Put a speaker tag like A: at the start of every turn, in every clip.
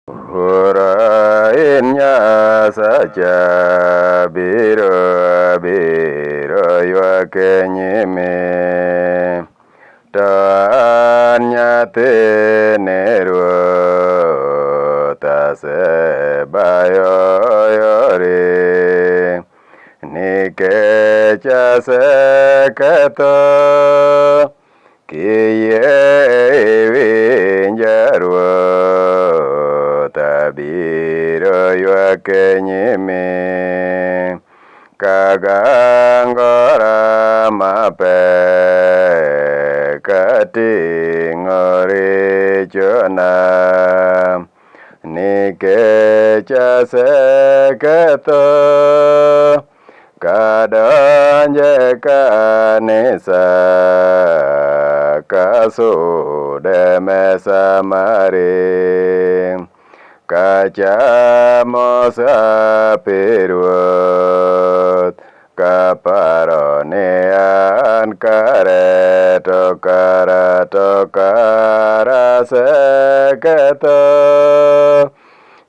A: Wuora in Nyasacha, biro abiro ywak e nyimi. To an nyathini Ruoth, asebayo yori. Nikech aseketho, Kiyie iwinja Ruoth, abiro ywak e nyimi, kagangora mapek, kating'o richona. Nikech aseketho, kadonje kanisa, kasude mesa mari, kachamo sap Ruoth, Kaparo ni an kare to kara to kara aseketho.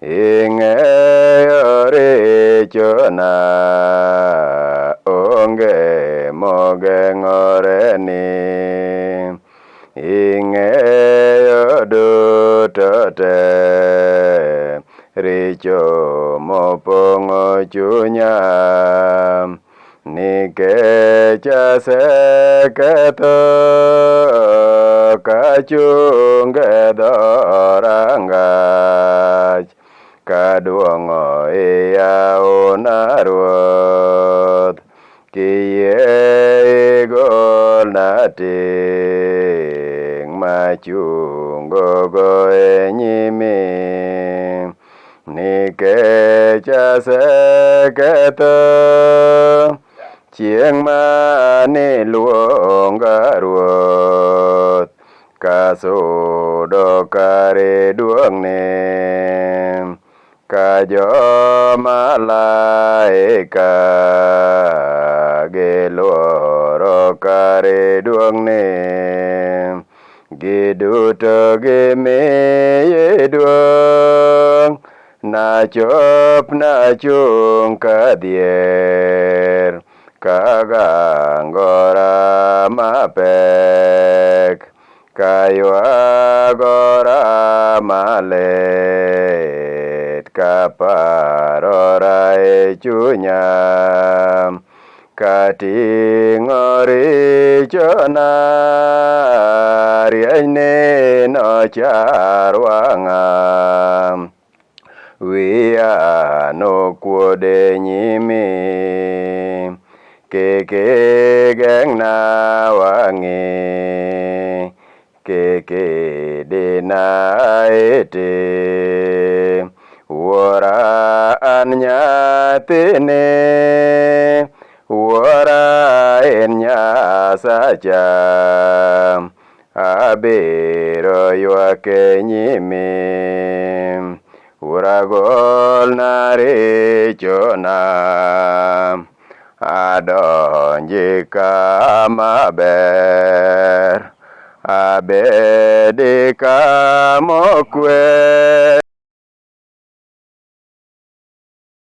A: Ing'eyo richona, onge mogeng'oreni. Ing'eyo duto te, richo mopong'o chunya. Nikech aseketho kachung' e dhorangach, kaduong'o iyawona Ruoth. Kiyie igolna ting' machungogo e nyimi, nikech aseketho chieng' maniluonga Ruoth, kasudo kare duong'ni. Ka jomalaika giluoro kare duong'ni, giduto gimiyi duong', nachop nachung' kadhier, kagangora mapek. Kaywagora malit, kaparora e chunya, kating'o richona, rienyni nochar wang'a. Wiya nokuod e nyimi, kik igeng'na wang'i, kik idina iti. Wuora an nyathini, Wuora en Nyasacha. Abiro ywak e nyimi, Wuora golna richona, adonji kama ber, abedi kama okwe.